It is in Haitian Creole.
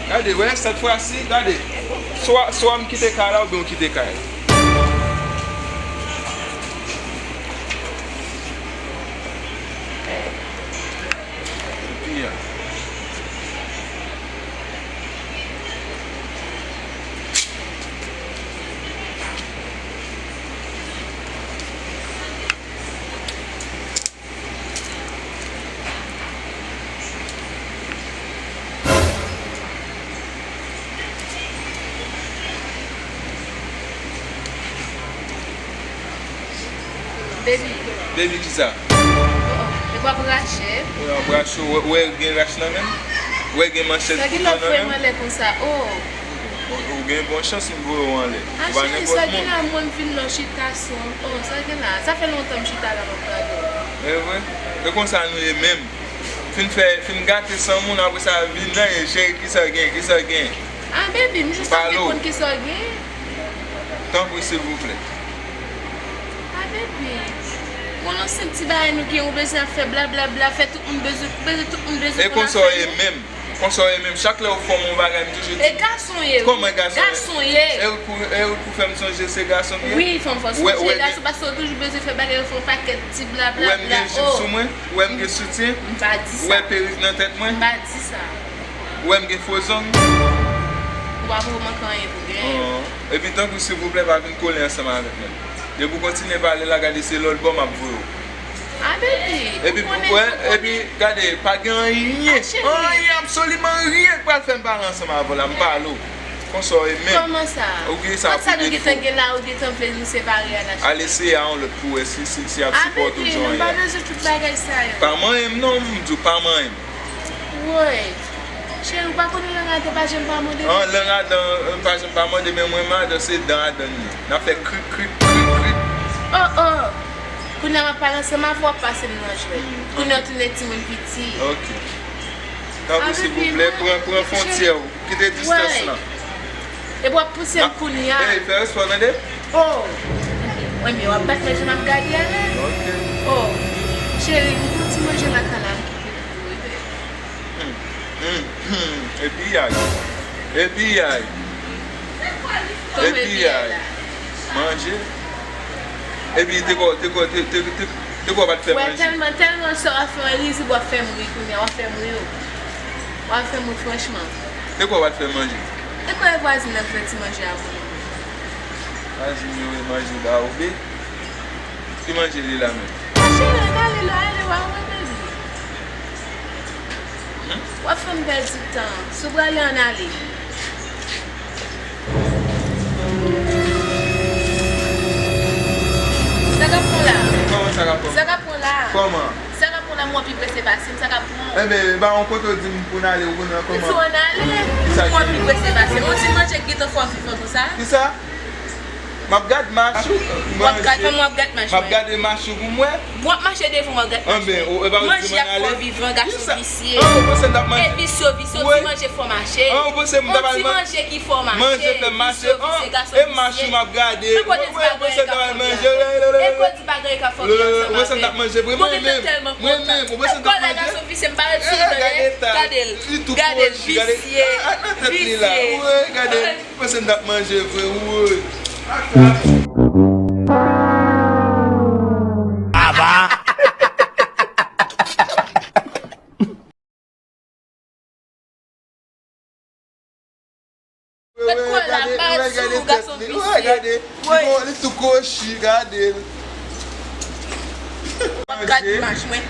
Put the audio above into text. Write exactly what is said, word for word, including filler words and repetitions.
Gade, wè, sèt fwa si, gade. Swa, swa m kite kay la oubyen w kite kay la. Epi, a. Baby. Baby kisa? Oh, e w ap rache. Ou ap rache, ou wè, ou wè gen rach nan men m? Ou wè gen manchèt kouto nan men m? Sa gen lè w voye m anlè konsa, oh. Ou, ou gen bon chans m voye w anlè. Ou pa nenpòt moun. A, cheri, sa gen la, mwen m vin la w chita sou m. Oh, sa gen la. Sa fè lontan m chita la, m ap gade w. E vre? E konsa nou ye menm. Fin fè, fin gate san moun, apre sa vin la, e cheri, kisa w gen? Kisa w gen? A, baby, m jis anvi konn kisa w gen. Tanpri, silvouplè. A, baby. Gon yon senp ti bagay nou gen, ou bezwen ap fè blablabla, fè tout moun bezwen, ou bezwen tout moun bezwen konn afè nou. E konsa w ye menm. Konsa w ye menm, chak lè ou fè m yon bagay, m toujou di. E gason ye, wi. Kòman gason ye? Gason ye. E ou pou, e ou pou fè m sonje se gason m ye? Wi, fò m fè w sonje gason, paske ou toujou bezwen fè bagay, ou fè yon pakèt ti blablabla. Ou wè m gen jip sou mwen? Ou wè m gen soutyen? M pa di sa. Ou wè perik nan tèt mwen? M pa di sa. Ou wè m gen fo zong? Ou pa poko manke anyen pou genyen. Epi tanpri, silvouplè, pa vin kole ansanm avèk mwen. Depi w kontinye pale la, gade se lòt bò m ap voye w. A, baby, epi, ou konnen, wè, ou konnen. Epi, gade, pa gen anyen, anyen, absoliman anyen k pral fè m pale ansanm avè w la, m pale w. Konsa w ye menm. Kòman sa? Ou gen sa pou defo. Kòb sa nou gentan gen la, ou gentan vle nou separe a, n a chita. Al eseye a yon lòt pou wè si, si, si y ap sipòte w di w anyen. A, baby, nou pa bezwen tout bagay sa yo. Pa manyen m non, m di w pa manyen m. Woy. Cheri, ou pa konnen lang adan pa janm pa mòde non. An, lang adan, eh, pa janm pa mòde, men mwen menm adan se dan adan m ye. N ap fè krip, krip, krip, krip. Oh, oh. Kounye a m ap pale ansanm avè w, w ap pase m nan jwèt. Kounye a w tounen timoun piti. Ok. Tanpri, silvouplè, pran, pran fwontyè w. Kite distans lan. Epi w ap pouse m kounye a. Ey, fè respè w tande. Oh. Mwen menm, w ap bat manje m ap gade a la. Ok. Oh. Cheri, m gon ti manje lakay la, m kite pou ou, wi, baby. Hmm, hmm, hmm. Epi ay. Epi ay. Epi ay. Manje. Epi te kwè, te kwè, te, te, te, te kwè w pa t fè manje. Wè, tèlman, tèlman sa w ap fè mwen rizib, w ap fè m ri kounye a, w ap fè m ri, o. W ap fè m ri franchman. Te kwè w pa t fè manje. Te kwè vwazin nan fè ti manje a pou nou. Vwazin yo e manje ba oube. Ki manje li la menm? Cheri, ann ale, lè w ale, w a wè, baby. W ap fè m pèdi tan. Si w prale, ann ale. Sa k ap pran w la? Kòman sa k ap pran m? Sa k ap pran w la? Kòman? Sa k ap pran w la? Mwen pi prese pase m. Sa k ap pran w? Enben, e pa yon kote w di m pou n ale, ou konnen kòman. Si w ann ale, mwen pi prese pase m. Yon ti manje k gentan fè w vivan konsa? Kisa? M ap gad mach ou. W ap gad kòman w ap gad mach mwen? M ap gade mach ou pou m wè. W ap mache devan w ap gad mach mwen. Anben, ou, e pa ou di manje m ann ale? Manje ak kò vivan, gason visye. An, ou panse m t ap manje? E visye, visye, ti manje fò mache. An, ou panse m t ap al manje? Ti manje ki fò mache. Manje fè m mache. Visye, visye, gason visye. E mach ou m ap gade. Ou panse m t ap al manje? E kò di pa gen anyen k ap fè w viv ansanm avè m. Ou panse m t ap manje vre? Mwen menm. Mwen menm. Ou panse m t ap manje? Kòlè gason visye, m pa ret sou li, tande. Gade l. Gade l. Visye. Visye. Gade. Ou panse m t ap manje vre, woy. Aba. Met kò la, m pa ret sou ou, gason visye. Woy. Li tou kwochi, gade l. W ap gad imaj mwen.